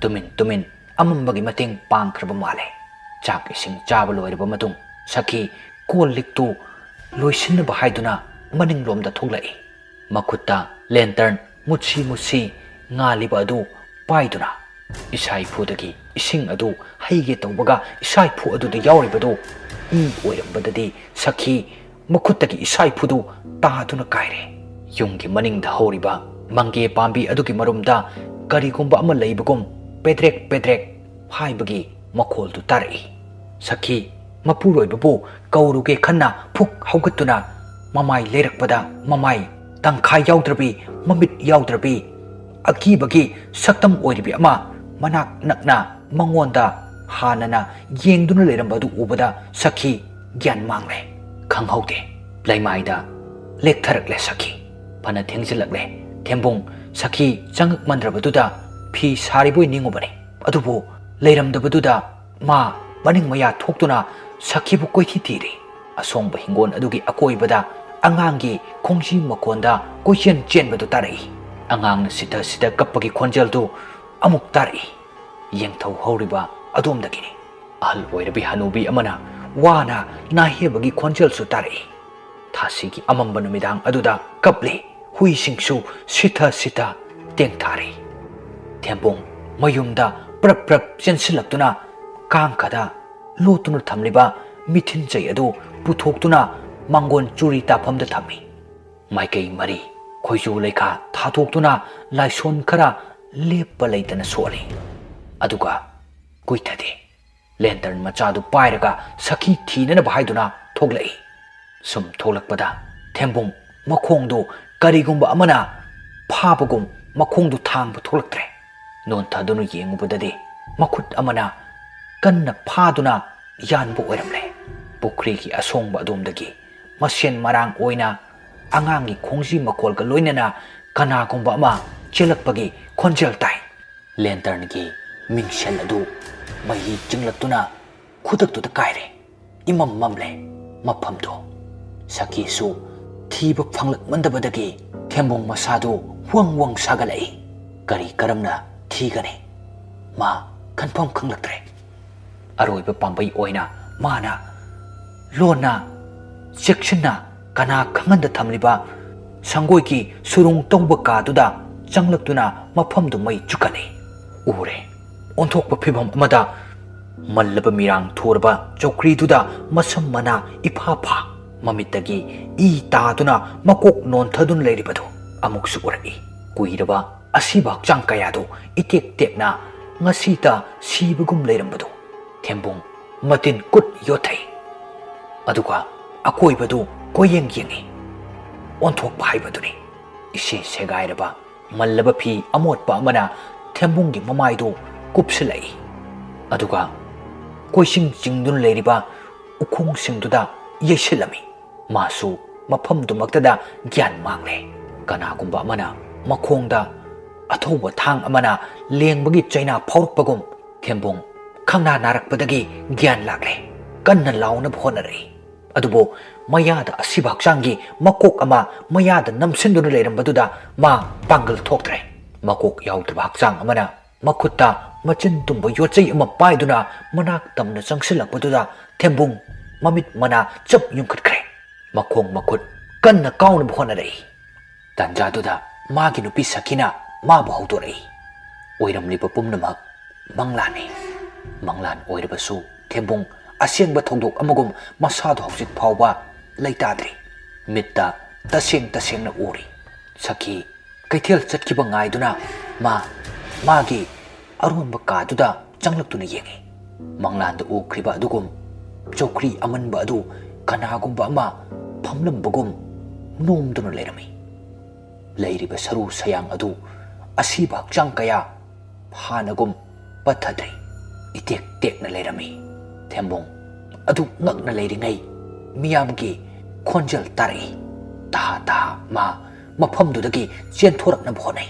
ꯇꯨꯃꯤꯟ ꯇꯨꯃꯤꯟ ꯑꯃꯝꯕꯒꯤ ꯃꯇꯦꯡ ꯄꯥꯡꯈ꯭ꯔꯕ ꯃꯥꯜꯂꯦ꯫ ꯆꯥꯛ ꯏꯁꯤꯡ ꯆꯥꯕ ꯂꯣꯏꯔꯕ ꯃꯇꯨꯡ ꯁꯈꯤ ꯀꯣꯜ ꯂꯤꯛꯇꯨ ꯂꯣꯏꯁꯤꯟꯅꯕ ꯍꯥꯏꯗꯨꯅ ꯃꯅꯤꯡꯂꯣꯝꯗ ꯊꯣꯛꯂꯛꯏ꯫ ꯃꯈꯨꯠꯇ ꯂꯦꯟꯇꯔꯟ ꯃꯨꯠꯁꯤ ꯃꯨꯠꯁꯤ ꯉꯥꯜꯂꯤꯕ ꯑꯗꯨ ꯄꯥꯏꯗꯨꯅ ꯏꯁꯥ ꯏꯐꯨꯗꯒꯤ ꯏꯁꯤꯡ ꯑꯗꯨ ꯍꯩꯒꯦ ꯇꯧꯕꯒ ꯏꯁꯥ ꯏꯐꯨ ꯑꯗꯨꯗ ꯌꯥꯎꯔꯤꯕꯗꯨ ꯏ ꯑꯣꯏꯔꯝꯕꯗꯗꯤ ꯁꯈꯤ ꯃꯈꯨꯠꯇꯒꯤ ꯏꯁꯥ ꯏꯐꯨꯗꯨ ꯇꯥꯗꯨꯅ ꯀꯥꯏꯔꯦ꯫ ꯌꯨꯝꯒꯤ ꯃꯅꯤꯡꯗ ꯍꯧꯔꯤꯕ ꯃꯪꯒꯦ ꯄꯥꯝꯕꯤ ꯑꯗꯨꯒꯤ ꯃꯔꯨꯝꯗ ꯀꯔꯤꯒꯨꯝꯕ ꯑꯃ ꯂꯩꯕꯒꯨꯝ ꯄꯦꯗ꯭ꯔꯦꯛ ꯄꯦꯗ꯭ꯔꯦꯛ ꯍꯥꯏꯕꯒꯤ ꯃꯈꯣꯜꯗꯨ ꯇꯥꯔꯛꯏ꯫ ꯁꯈꯤ ꯃꯄꯨꯔꯣꯏꯕꯕꯨ ꯀꯧꯔꯨꯒꯦ ꯈꯟꯅ ꯐꯨꯛ ꯍꯧꯒꯠꯇꯨꯅ ꯃꯃꯥꯏ ꯂꯩꯔꯛꯄꯗ ꯃꯃꯥꯏ ꯇꯪꯈꯥꯏ ꯌꯥꯎꯗ꯭ꯔꯕꯤ, ꯃꯃꯤꯠ ꯌꯥꯎꯗ꯭ꯔꯕꯤ, ꯑꯀꯤꯕꯒꯤ ꯁꯛꯇꯝ ꯑꯣꯏꯔꯤꯕꯤ ꯑꯃ ꯃꯅꯥꯛ ꯅꯛꯅ ꯃꯉꯣꯟꯗ ꯍꯥꯟꯅꯅ ꯌꯦꯡꯗꯨꯅ ꯂꯩꯔꯝꯕ ꯑꯗꯨ ꯎꯕꯗ ꯁꯈꯤ ꯒ꯭ꯌꯥꯟ ꯃꯥꯡꯂꯦ꯫ ꯈꯪꯍꯧꯗꯦ꯫ ꯂꯩꯃꯥꯏꯗ ꯂꯦꯛꯊꯔꯛꯂꯦ ꯁꯈꯤ꯫ ꯐꯅ ꯊꯦꯡꯖꯤꯜꯂꯛꯂꯦ꯫ ꯊꯦꯝꯕꯨꯡ ꯁꯈꯤ ꯆꯪꯉꯛꯃꯟꯗ꯭ꯔꯕꯗꯨꯗ ꯐꯤ ꯁꯥꯔꯤꯕꯣꯏ ꯅꯤꯡꯉꯨꯕꯅꯤ꯫ ꯑꯗꯨꯕꯨ ꯂꯩꯔꯝꯗꯕꯗꯨꯗ ꯃꯥ ꯃꯅꯤꯡ ꯃꯌꯥ ꯊꯣꯛꯇꯨꯅ ꯁꯈꯤꯕꯨ ꯀꯣꯏꯊꯤ ꯊꯤꯔꯤ꯫ ꯑꯁꯣꯡꯕ ꯍꯤꯡꯒꯣꯜ ꯑꯗꯨꯒꯤ ꯑꯀꯣꯏꯕꯗ ꯑꯉꯥꯡꯒꯤ ꯈꯣꯡꯖꯤ ꯃꯈꯣꯟꯗ ꯀꯣꯏꯆꯦꯟ ꯆꯦꯟꯕꯗꯨ ꯇꯥꯔꯛꯏ꯫ ꯑꯉꯥꯡꯅ ꯁꯤꯊ ꯁꯤꯊ ꯀꯞꯄꯒꯤ ꯈꯣꯟꯖꯦꯜꯗꯨ ꯑꯃꯨꯛ ꯇꯥꯔꯛꯏ꯫ ꯌꯦꯡꯊꯧ ꯍꯧꯔꯤꯕ ꯑꯗꯣꯝꯗꯒꯤꯅꯤ꯫ ꯑꯍꯜ ꯑꯣꯏꯔꯕꯤ ꯍꯅꯨꯕꯤ ꯑꯃꯅ ꯋꯥꯅ ꯅꯥꯍꯦꯕꯒꯤ ꯈꯣꯟꯖꯦꯜꯁꯨ ꯇꯥꯔꯛꯏ꯫ ꯊꯥꯁꯤꯒꯤ ꯑꯃꯝꯕ ꯅꯨꯃꯤꯗꯥꯡ ꯑꯗꯨꯗ ꯀꯞꯂꯤ꯫ ꯍꯨꯏꯁꯤꯡꯁꯨ ꯁꯤꯊ ꯁꯤꯊ ꯇꯦꯡꯊꯥꯔꯤ꯫ ꯊꯦꯝꯕꯨꯡ ꯃꯌꯨꯝꯗ ꯄ꯭ꯔꯞ ꯄ꯭ꯔꯞ ꯆꯦꯟꯁꯤꯜꯂꯛꯇꯨꯅ ꯀꯥꯡꯈꯗ ꯂꯣꯠꯇꯨꯅ ꯊꯝꯂꯤꯕ ꯃꯤꯊꯤꯟ ꯆꯩ ꯑꯗꯨ ꯄꯨꯊꯣꯛꯇꯨꯅ ꯃꯥꯡꯒꯣꯟ ꯆꯨꯔꯤ ꯇꯥꯐꯝꯗ ꯊꯝꯃꯤ꯫ ꯃꯥꯏꯀꯩ ꯃꯔꯤ ꯈꯣꯏꯖꯨ ꯂꯩꯈꯥ ꯊꯥꯗꯣꯛꯇꯨꯅ ꯂꯥꯏꯁꯣꯟ ꯈꯔ ꯂꯦꯞꯄ ꯂꯩꯇꯅ ꯁꯣꯜꯂꯤ꯫ ꯑꯗꯨꯒ ꯀꯨꯏꯊꯗꯦ꯫ ꯂꯦꯟꯇꯔꯟ ꯃꯆꯥꯗꯨ ꯄꯥꯏꯔꯒ ꯁꯈꯤ ꯊꯤꯅꯅꯕ ꯍꯥꯏꯗꯨꯅ ꯊꯣꯛꯂꯛꯏ꯫ ꯁꯨꯝ ꯊꯣꯛꯂꯛꯄꯗ ꯊꯦꯝꯕꯨꯡ ꯃꯈꯣꯡꯗꯨ ꯀꯔꯤꯒꯨꯝꯕ ꯑꯃꯅ ꯐꯥꯕꯒꯨꯝ ꯃꯈꯣꯡꯗꯨ ꯊꯥꯡꯕ ꯊꯣꯛꯂꯛꯇ꯭ꯔꯦ꯫ ꯅꯣꯟꯊꯗꯨꯅ ꯌꯦꯡꯉꯨꯕꯗꯗꯤ ꯃꯈꯨꯠ ꯑꯃꯅ ꯀꯟꯅ ꯐꯥꯗꯨꯅ ꯌꯥꯟꯕ ꯑꯣꯏꯔꯝꯂꯦ꯫ ꯄꯨꯈ꯭ꯔꯤꯒꯤ ꯑꯁꯣꯡꯕ ꯑꯗꯣꯝꯗꯒꯤ ꯃꯁꯦꯟ ꯃꯔꯥꯡ ꯑꯣꯏꯅ ꯑꯉꯥꯡꯒꯤ ꯈꯣꯡꯖꯤ ꯃꯈꯣꯜꯒ ꯂꯣꯏꯅꯅ ꯀꯅꯥꯒꯨꯝꯕ ꯑꯃ ꯆꯦꯜꯂꯛꯄꯒꯤ ꯈꯣꯟꯖꯦꯜ ꯇꯥꯏ꯫ ꯂꯦꯟꯇꯔꯟꯒꯤ ꯃꯤꯡꯁꯦꯜ ꯑꯗꯨ ꯃꯍꯤ ꯆꯤꯡꯂꯛꯇꯨꯅ ꯈꯨꯗꯛꯇꯨꯗ ꯀꯥꯏꯔꯦ꯫ ꯏꯃꯝ ꯃꯝꯂꯦ ꯃꯐꯝꯗꯨ꯫ ꯁꯈꯤꯁꯨ ꯊꯤꯕ ꯐꯪꯂꯛꯃꯟꯗꯕꯗꯒꯤ ꯊꯦꯝꯕꯨꯡ ꯃꯁꯥꯗꯨ ꯋꯪ ꯋꯪ ꯁꯥꯒꯠꯂꯛꯏ꯫ ꯀꯔꯤ ꯀꯔꯝꯅ ꯊꯤꯒꯅꯤ? ꯃꯥ ꯈꯟꯐꯝ ꯈꯪꯂꯛꯇ꯭ꯔꯦ꯫ ꯑꯔꯣꯏꯕ ꯄꯥꯝꯕꯩ ꯑꯣꯏꯅ ꯃꯥꯅ ꯂꯣꯟꯅ ꯆꯦꯛꯁꯤꯟꯅ ꯀꯅꯥ ꯈꯪꯍꯟꯗ ꯊꯝꯂꯤꯕ ꯁꯪꯒꯣꯏꯒꯤ ꯁꯨꯔꯨꯡ ꯇꯧꯕ ꯀꯥꯗꯨꯗ ꯆꯪꯂꯛꯇꯨꯅ ꯃꯐꯝꯗꯨ ꯃꯩ ꯆꯨꯈꯠꯂꯤ꯫ ꯎꯔꯦ꯫ ꯑꯣꯟꯊꯣꯛꯄ ꯐꯤꯚꯝ ꯑꯃꯗ ꯃꯜꯂꯕ ꯃꯤꯔꯥꯡ ꯊꯣꯔꯕ ꯆꯧꯀ꯭ꯔꯤꯗꯨꯗ ꯃꯁꯝ ꯃꯅꯥ ꯏꯐꯥ ꯐꯥ, ꯃꯃꯤꯠꯇꯒꯤ ꯏ ꯇꯥꯗꯨꯅ ꯃꯀꯣꯛ ꯅꯣꯟꯊꯗꯨꯅ ꯂꯩꯔꯤꯕꯗꯨ ꯑꯃꯨꯛꯁꯨ ꯎꯔꯛꯏ꯫ ꯀꯨꯏꯔꯕ ꯑꯁꯤꯕ ꯍꯛꯆꯥꯡ ꯀꯌꯥꯗꯨ ꯏꯇꯦꯛ ꯇꯦꯛꯅ ꯉꯁꯤꯇ ꯁꯤꯕꯒꯨꯝ ꯂꯩꯔꯝꯕꯗꯨ꯫ ꯊꯦꯝꯕꯨꯡ ꯃꯇꯤꯟ ꯀꯨꯠ ꯌꯣꯠꯊꯩ꯫ ꯑꯗꯨꯒ ꯑꯀꯣꯏꯕꯗꯨ ꯀꯣꯏꯌꯦꯡ ꯌꯦꯡꯏ꯫ ꯑꯣꯟꯊꯣꯛꯄ ꯍꯥꯏꯕꯗꯨꯅꯤ꯫ ꯏꯁꯦ ꯁꯦꯒꯥꯏꯔꯕ ꯃꯜꯂꯕ ꯐꯤ ꯑꯃꯣꯠꯄ ꯑꯃꯅ ꯊꯦꯝꯕꯨꯡꯒꯤ ꯃꯃꯥꯏꯗꯨ ꯀꯨꯞꯁꯤꯜꯂꯛꯏ꯫ ꯑꯗꯨꯒ ꯀꯣꯏꯆꯤꯡ ꯆꯤꯡꯗꯨꯅ ꯂꯩꯔꯤꯕ ꯎꯈꯣꯡꯁꯤꯡꯗꯨꯗ ꯌꯩꯁꯤꯜꯂꯝꯃꯤ꯫ ꯃꯥꯁꯨ ꯃꯐꯝꯗꯨꯃꯛꯇꯗ ꯒ꯭ꯌꯥꯟ ꯃꯥꯡꯂꯦ꯫ ꯀꯅꯥꯒꯨꯝꯕ ꯑꯃꯅ ꯃꯈꯣꯡꯗ ꯑꯊꯧꯕ ꯊꯥꯡ ꯑꯃꯅ ꯂꯦꯡꯕꯒꯤ ꯆꯩꯅꯥ ꯐꯥꯎꯔꯛꯄꯒꯨꯝ ꯊꯦꯝꯕꯨꯡ ꯈꯪꯅꯥ ꯅꯥꯔꯛꯄꯗꯒꯤ ꯒ꯭ꯌꯥꯟ ꯂꯥꯛꯂꯦ꯫ ꯀꯟꯅ ꯂꯥꯎꯅꯕ ꯍꯣꯠꯅꯔꯛꯏ꯫ ꯑꯗꯨꯕꯨ ꯃꯌꯥꯗ ꯑꯁꯤꯕ ꯍꯛꯆꯥꯡꯒꯤ ꯃꯀꯣꯛ ꯑꯃ ꯃꯌꯥꯗ ꯅꯝꯁꯤꯟꯗꯨꯅ ꯂꯩꯔꯝꯕꯗꯨꯗ ꯃꯥ ꯄꯥꯡꯒꯜ ꯊꯣꯛꯇ꯭ꯔꯦ꯫ ꯃꯀꯣꯛ ꯌꯥꯎꯗ꯭ꯔꯕ ꯍꯛꯆꯥꯡ ꯑꯃꯅ ꯃꯈꯨꯠꯇ ꯃꯆꯤꯟ ꯇꯨꯝꯕ ꯌꯣꯠꯆꯩ ꯑꯃ ꯄꯥꯏꯗꯨꯅ ꯃꯅꯥꯛ ꯇꯝꯅ ꯆꯪꯁꯤꯜꯂꯛꯄꯗꯨꯗ ꯊꯦꯝꯕꯨꯡ ꯃꯃꯤꯠ ꯃꯅꯥ ꯆꯞ ꯌꯨꯡꯈꯠꯈ꯭ꯔꯦ꯫ ꯃꯈꯣꯡ ꯃꯈꯨꯠ ꯀꯟꯅ ꯀꯥꯎꯅꯕ ꯍꯣꯠꯅꯔꯛꯏ꯫ ꯇꯥꯟꯖꯥꯗꯨꯗ ꯃꯥꯒꯤ ꯅꯨꯄꯤ ꯁꯈꯤꯅ ꯃꯥꯕꯨ ꯍꯧꯗꯣꯔꯛꯏ꯫ ꯑꯣꯏꯔꯝꯂꯤꯕ ꯄꯨꯝꯅꯃꯛ ꯃꯪꯂꯥꯟꯅꯤ꯫ ꯃꯪꯂꯥꯟ ꯑꯣꯏꯔꯕꯁꯨ ꯊꯦꯝꯕꯨꯡ ꯑꯁꯦꯡꯕ ꯊꯧꯗꯣꯛ ꯑꯃꯒꯨꯝ ꯃꯁꯥꯗꯣ ꯍꯧꯖꯤꯛ ꯐꯥꯎꯕ ꯂꯩꯇꯥꯗ꯭ꯔꯤ꯫ ꯃꯤꯠꯇ ꯇꯁꯦꯡ ꯇꯁꯦꯡꯅ ꯎꯔꯤ꯫ ꯁꯈꯤ ꯀꯩꯊꯦꯜ ꯆꯠꯈꯤꯕ ꯉꯥꯏꯗꯨꯅ ꯃꯥ ꯃꯥꯒꯤ ꯑꯔꯣꯟꯕ ꯀꯥꯗꯨꯗ ꯆꯪꯂꯛꯇꯨꯅ ꯌꯦꯡꯉꯤ꯫ ꯃꯪꯂꯥꯟꯗ ꯎꯈ꯭ꯔꯤꯕ ꯑꯗꯨꯒꯨꯝ ꯆꯧꯀ꯭ꯔꯤ ꯑꯃꯟꯕ ꯑꯗꯨ ꯀꯅꯥꯒꯨꯝꯕ ꯑꯃ ꯐꯝꯂꯝꯕꯒꯨꯝ ꯅꯣꯝꯗꯨꯅ ꯂꯩꯔꯝꯃꯤ꯫ ꯂꯩꯔꯤꯕ ꯁꯔꯨ ꯁꯌꯥꯡ ꯑꯗꯨ ꯑꯁꯤꯕ ꯍꯛꯆꯥꯡ ꯀꯌꯥ ꯍꯥꯟꯅꯒꯨꯝ ꯄꯠꯊꯗ꯭ꯔꯤ꯫ ꯏꯇꯦꯛ ꯇꯦꯛꯅ ꯂꯩꯔꯝꯃꯤ꯫ ꯊꯦꯝꯕꯨꯡ ꯑꯗꯨ ꯉꯛꯅ ꯂꯩꯔꯤꯉꯩ ꯃꯤꯌꯥꯝꯒꯤ ꯈꯣꯟꯖꯦꯜ ꯇꯥꯔꯛꯏ꯫ ꯇꯍꯥ ꯇꯍꯥ ꯃꯥ ꯃꯐꯝꯗꯨꯗꯒꯤ ꯆꯦꯟꯊꯣꯔꯛꯅꯕ ꯍꯣꯠꯅꯩ꯫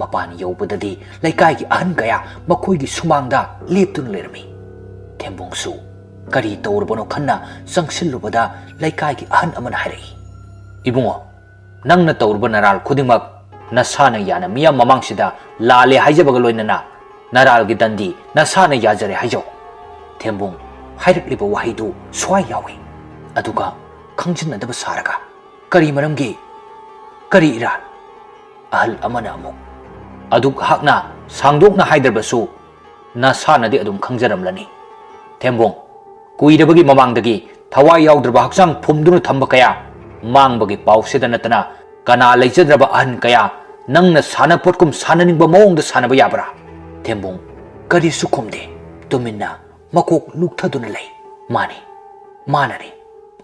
ꯃꯄꯥꯟ ꯌꯧꯕꯗꯗꯤ ꯂꯩꯀꯥꯏꯒꯤ ꯑꯍꯟ ꯀꯌꯥ ꯃꯈꯣꯏꯒꯤ ꯁꯨꯃꯥꯡꯗ ꯂꯦꯞꯇꯨꯅ ꯂꯩꯔꯝꯃꯤ꯫ ꯊꯦꯝꯕꯨꯡꯁꯨ ꯀꯔꯤ ꯇꯧꯔꯕꯅꯣ ꯈꯟꯅ ꯆꯪꯁꯤꯜꯂꯨꯕꯗ ꯂꯩꯀꯥꯏꯒꯤ ꯑꯍꯟ ꯑꯃꯅ ꯍꯥꯏꯔꯛꯏ, "ꯏꯕꯨꯡꯉꯣ, ꯅꯪꯅ ꯇꯧꯔꯨꯕ ꯅꯔꯥꯜ ꯈꯨꯗꯤꯡꯃꯛ ꯅꯁꯥꯅ ꯌꯥꯅ ꯃꯤꯌꯥꯝ ꯃꯃꯥꯡꯁꯤꯗ ꯂꯥꯜꯂꯦ ꯍꯥꯏꯖꯕꯒ ꯂꯣꯏꯅꯅ ꯅꯔꯥꯜꯒꯤ ꯗꯟꯗꯤ ꯅꯁꯥꯅ ꯌꯥꯖꯔꯦ ꯍꯥꯏꯖꯧ꯫" ꯊꯦꯝꯕꯨꯡ ꯍꯥꯏꯔꯛꯂꯤꯕ ꯋꯥꯍꯩꯗꯨ ꯁ꯭ꯋꯥꯏ ꯌꯥꯎꯏ꯫ ꯑꯗꯨꯒ ꯈꯪꯖꯤꯟꯅꯗꯕ ꯁꯥꯔꯒ, "ꯀꯔꯤ ꯃꯔꯝꯒꯤ? ꯀꯔꯤ ꯏꯔꯥꯜ?" ꯑꯍꯜ ꯑꯃꯅ ꯑꯃꯨꯛ, "ꯑꯗꯨꯛ ꯍꯥꯛꯅ ꯁꯥꯡꯗꯣꯛꯅ ꯍꯥꯏꯗ꯭ꯔꯕꯁꯨ ꯅꯁꯥꯅꯗꯤ ꯑꯗꯨꯝ ꯈꯪꯖꯔꯝꯂꯅꯤ꯫ ꯊꯦꯝꯕꯣꯡ, ꯀꯨꯏꯔꯕꯒꯤ ꯃꯃꯥꯡꯗꯒꯤ ꯊꯋꯥꯏ ꯌꯥꯎꯗ꯭ꯔꯕ ꯍꯛꯆꯥꯡ ꯐꯨꯝꯗꯨꯅ ꯊꯝꯕ ꯀꯌꯥ, ꯃꯥꯡꯕꯒꯤ ꯄꯥꯎꯁꯤꯗ ꯅꯠꯇꯅ ꯀꯅꯥ ꯂꯩꯖꯗ꯭ꯔꯕ ꯑꯍꯟ ꯀꯌꯥ ꯅꯪꯅ ꯁꯥꯟꯅꯄꯣꯠꯀꯨꯝ ꯁꯥꯟꯅꯅꯤꯡꯕ ꯃꯑꯣꯡꯗ ꯁꯥꯟꯅꯕ ꯌꯥꯕ꯭ꯔꯥ?" ꯊꯦꯝꯕꯣꯡ ꯀꯔꯤꯁꯨ ꯈꯨꯝꯗꯦ꯫ ꯇꯨꯃꯤꯟꯅ ꯃꯀꯣꯛ ꯂꯨꯛꯊꯗꯨꯅ ꯂꯩ꯫ ꯃꯥꯅꯤ, ꯃꯥꯅꯅꯤ꯫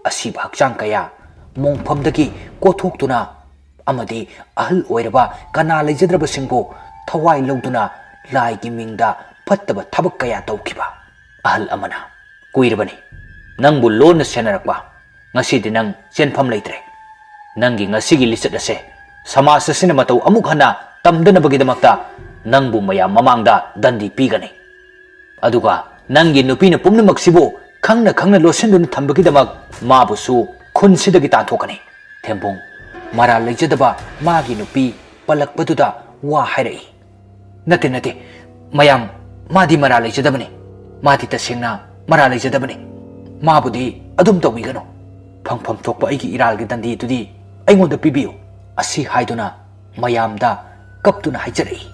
ꯑꯁꯤꯕ ꯍꯛꯆꯥꯡ ꯀꯌꯥ ꯃꯣꯡꯐꯝꯗꯒꯤ ꯀꯣꯊꯣꯛꯇꯨꯅ ꯑꯃꯗꯤ ꯑꯍꯜ ꯑꯣꯏꯔꯕ ꯀꯅꯥ ꯂꯩꯖꯗ꯭ꯔꯕꯁꯤꯡꯕꯨ ꯊꯋꯥꯏ ꯂꯧꯗꯨꯅ ꯂꯥꯏꯒꯤ ꯃꯤꯡꯗ ꯐꯠꯇꯕ ꯊꯕꯛ ꯀꯌꯥ ꯇꯧꯈꯤꯕ ꯑꯍꯜ ꯑꯃꯅ꯫ "ꯀꯨꯏꯔꯕꯅꯤ ꯅꯪꯕꯨ ꯂꯣꯟꯅ ꯁꯦꯟꯅꯔꯛꯄ꯫ ꯉꯁꯤꯗꯤ ꯅꯪ ꯆꯦꯟꯐꯝ ꯂꯩꯇ꯭ꯔꯦ꯫ ꯅꯪꯒꯤ ꯉꯁꯤꯒꯤ ꯂꯤꯆꯠ ꯑꯁꯦ ꯁꯃꯥꯖ ꯑꯁꯤꯅ ꯃꯇꯧ ꯑꯃꯨꯛ ꯍꯟꯅ ꯇꯝꯗꯅꯕꯒꯤꯗꯃꯛꯇ ꯅꯪꯕꯨ ꯃꯌꯥꯝ ꯃꯃꯥꯡꯗ ꯗꯟꯗꯤ ꯄꯤꯒꯅꯤ꯫ ꯑꯗꯨꯒ ꯅꯪꯒꯤ ꯅꯨꯄꯤꯅ ꯄꯨꯝꯅꯃꯛꯁꯤꯕꯨ ꯈꯪꯅ ꯈꯪꯅ ꯂꯣꯠꯁꯤꯟꯗꯨꯅ ꯊꯝꯕꯒꯤꯗꯃꯛ ꯃꯥꯕꯨꯁꯨ ꯈꯨꯟꯁꯤꯗꯒꯤ ꯇꯥꯟꯊꯣꯛꯀꯅꯤ꯫" ꯊꯦꯝꯕꯨꯡ ꯃꯔꯥꯜ ꯂꯩꯖꯗꯕ ꯃꯥꯒꯤ ꯅꯨꯄꯤ ꯄꯜꯂꯛꯄꯗꯨꯗ ꯋꯥ ꯍꯥꯏꯔꯛꯏ꯫ "ꯅꯠꯇꯦ, ꯅꯠꯇꯦ, ꯃꯌꯥꯝ, ꯃꯥꯗꯤ ꯃꯔꯥꯜ ꯂꯩꯖꯗꯕꯅꯤ꯫ ꯃꯥꯗꯤ ꯇꯁꯦꯡꯅ ꯃꯔꯥꯜ ꯂꯩꯖꯗꯕꯅꯤ꯫ ꯃꯥꯕꯨꯗꯤ ꯑꯗꯨꯝ ꯇꯧꯕꯤꯒꯅꯨ꯫ ꯐꯪꯐꯝ ꯊꯣꯛꯄ ꯑꯩꯒꯤ ꯏꯔꯥꯜꯒꯤ ꯗꯟꯗꯤꯗꯨꯗꯤ ꯑꯩꯉꯣꯟꯗ ꯄꯤꯕꯤꯌꯨ꯫" ꯑꯁꯤ ꯍꯥꯏꯗꯨꯅ ꯃꯌꯥꯝꯗ ꯀꯞꯇꯨꯅ ꯍꯥꯏꯖꯔꯛꯏ꯫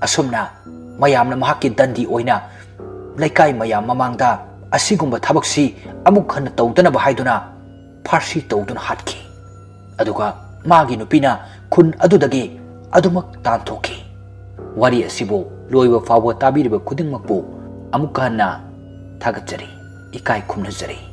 ꯑꯁꯨꯝꯅ ꯃꯌꯥꯝꯅ ꯃꯍꯥꯛꯀꯤ ꯗꯟꯗꯤ ꯑꯣꯏꯅ ꯂꯩꯀꯥꯏ ꯃꯌꯥꯝ ꯃꯃꯥꯡꯗ ꯑꯁꯤꯒꯨꯝꯕ ꯊꯕꯛꯁꯤ ꯑꯃꯨꯛ ꯍꯟꯅ ꯇꯧꯗꯅꯕ ꯍꯥꯏꯗꯨꯅ ꯐꯥꯔꯁꯤ ꯇꯧꯗꯨꯅ ꯍꯥꯠꯈꯤ꯫ ꯑꯗꯨꯒ ꯃꯥꯒꯤ ꯅꯨꯄꯤꯅ ꯈꯨꯟ ꯑꯗꯨꯗꯒꯤ ꯑꯗꯨꯃꯛ ꯇꯥꯟꯊꯣꯛꯈꯤ꯫ ꯋꯥꯔꯤ ꯑꯁꯤꯕꯨ ꯂꯣꯏꯕ ꯐꯥꯎꯕ ꯇꯥꯕꯤꯔꯤꯕ ꯈꯨꯗꯤꯡꯃꯛꯄꯨ ꯑꯃꯨꯛꯀ ꯍꯟꯅ ꯊꯥꯒꯠꯆꯔꯤ, ꯏꯀꯥꯏ ꯈꯨꯝꯅꯖꯔꯤ꯫